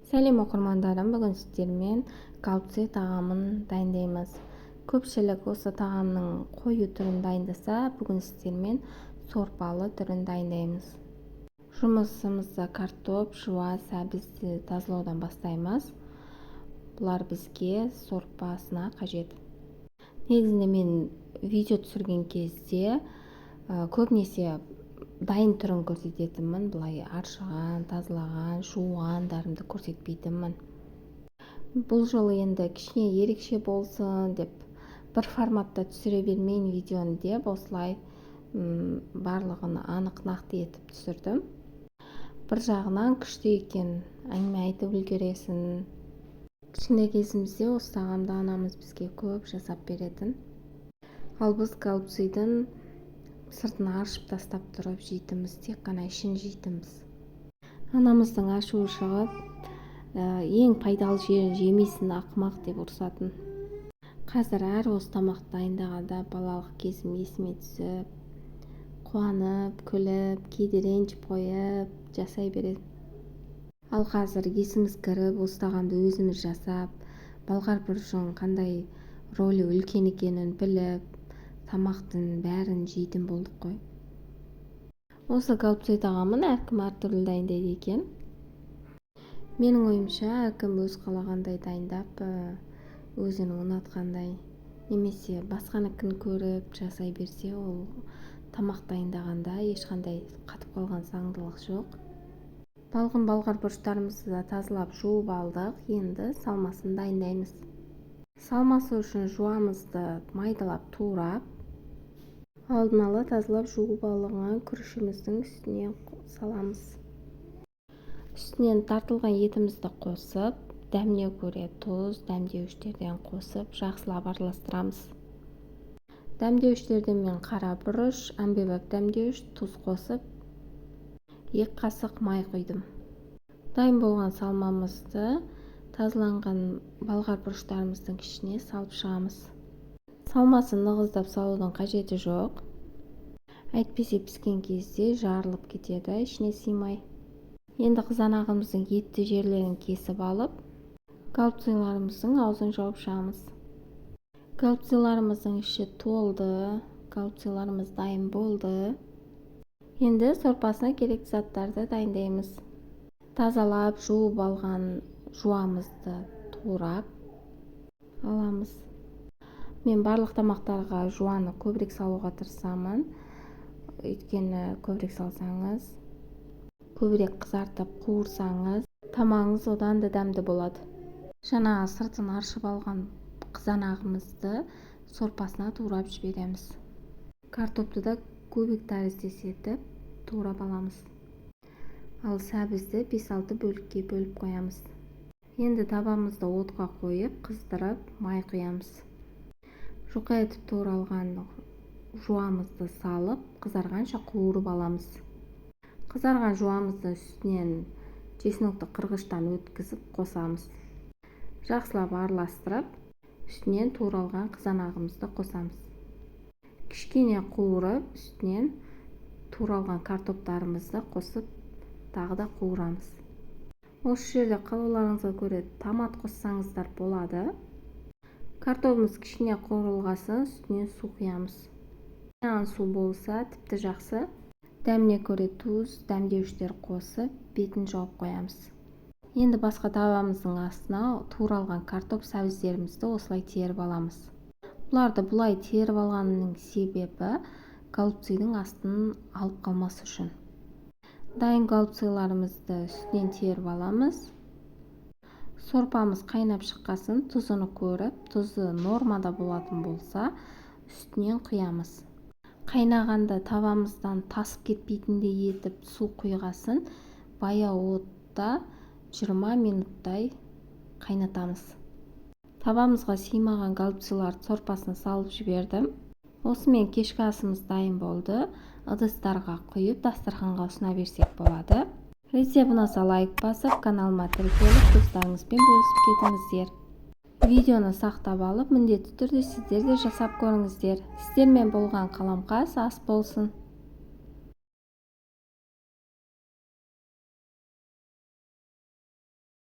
Сәлем, оқырмандарым! Бүгін сіздермен голубцы тағамын дайындаймыз. Көпшілік осы тағамның қою түрін дайындаса, бүгін сіздермен сорпалы түрін дайындаймыз. Жұмысымызды картоп, жуа, сәбізді тазалаудан бастаймыз. Бұлар бізге сорпасына қажет. Негізінде мен видео түсірген кезде көбінесе дайын түрін көрсететінмін, былай аршыған, тазалаған, жуғандарымды көрсетпейтінмін. Бұл жолы енді кішкене ерекше болсын деп, бір форматта түсіре бермейін видеоны деп, осылай барлығын анық, нақты етіп түсірдім. Бір жағынан күшті екен, әңгіме айтып үлгересің. Кішкентай кезімізде осы тағамды анамыз бізге көп жасап беретін. Ал біз голубцыдың сыртын аршып тастап тұрып жейтінбіз, тек қана ішін жейтінбіз. Анамыздың ашуы шығып, «Ең пайдалы жерін жемейсің, ақымақ», – деп ұрсатын. Қазір әр осы тамақты дайындағанда балалық кезім есіме түсіп, қуанып, күліп, кейде ренжіп қойып жасай беремін. Ал қазір есіміз кіріп, осы тағамды өзіміз жасап, балғар бұрышының қандай рөлі үлкен екенін біліп, тамақтың бәрін жейтін болдық қой. Осы голубцы тағамын әркім әртүрлі дайындайды екен. Менің ойымша, әркім өз қалағандай дайындап, өзінің ұнатқандай немесе басқаныкін көріп жасай берсе, ол тамақ дайындағанда ешқандай қатып қалған заңдылық жоқ. Балғын балғар бұрыштарымызды да тазалап, жуып алдық. Енді салмасын дайындаймыз. Салмасы үшін жуамызды майдалап турап, алдын ала тазалап, жуып алынған күрішіміздің үстіне саламыз. Үстінен тартылған етімізді қосып, дәміне көре тұз, дәмдеуіштерден қосып, жақсылап араластырамыз. Дәмдеуіштерден мен қара бұрыш, әмбебап дәмдеуіш, тұз қосып, 2 қасық май құйдым. Дайын болған салмамызды тазаланған балғар бұрыштарымыздың ішіне салып шығамыз. Салмасын нығыздап салудың қажеті жоқ, әйтпесе піскен кезде жарылып кетеді, ішіне сыймай. Енді қызанағымыздың етті жерлерін кесіп алып, голубцыларымыздың аузын жауып шығамыз. Голубцыларымыздың іші толды, голубцыларымыз дайын болды. Енді сорпасына керекті заттарды дайындаймыз. Тазалап, жуып алған жуамызды турап аламыз. Мен барлық тамақтарға жуаны көбірек салуға тырысамын, өйткені көбірек салсаңыз, көбірек қызартып қуырсаңыз, тамағыңыз одан да дәмді болады. Жаңағы сыртын аршып алған қызанағымызды сорпасына турап жібереміз. Картопты да кубик тәріздес етіп турап аламыз. Ал сәбізді 5-6 бөлікке бөліп қоямыз. Енді табамызды отқа қойып, қыздырып, май құямыз. Жұқа етіп туралған жуамызды салып, қызарғанша қуырып аламыз. Қызарған жуамыздың үстінен чеснокты қырғыштан өткізіп қосамыз. Жақсылап араластырып, үстінен туралған қызанағымызды қосамыз. Кішкене қуырып, үстінен туралған картоптарымызды қосып, тағы да қуырамыз. Осы жерде қалауларыңызға көре томат қоссаңыздар болады. Картобымыз кішкене қуырылғасын, үстінен су құямыз. Қайнаған су болса, тіпті жақсы. Дәміне көре тұз, дәмдеуіштер қосып, бетін жауып қоямыз. Енді басқа табамыздың астына туралған картоп, сәбіздерімізді осылай теріп аламыз. Бұларды бұлай теріп алғанның себебі голубцыдың астын алып қалмас үшін. Дайын голубцыларымызды үстінен теріп аламыз. Сорпамыз қайнап шыққасын, тұзын көріп, тұзы нормада болатын болса, үстінен құямыз. Қайнағанда табамыздан тасып кетпейтіндей етіп су құйғасын, баяу отта 20 минуттай қайнатамыз. Табамызға сыймаған голубцыларды сорпасына салып жібердім. Осымен кешкі асымыз дайын болды. Ыдыстарға құйып, дастарханға ұсына берсек болады. Рецепт ұнаса, лайк басып, каналыма тіркеліп, достарыңызбен бөлісіп кетіңіздер. Видеоны сақтап алып, міндетті түрде сіздер де жасап көріңіздер. Сіздермен болған Қаламқас. Ас болсын!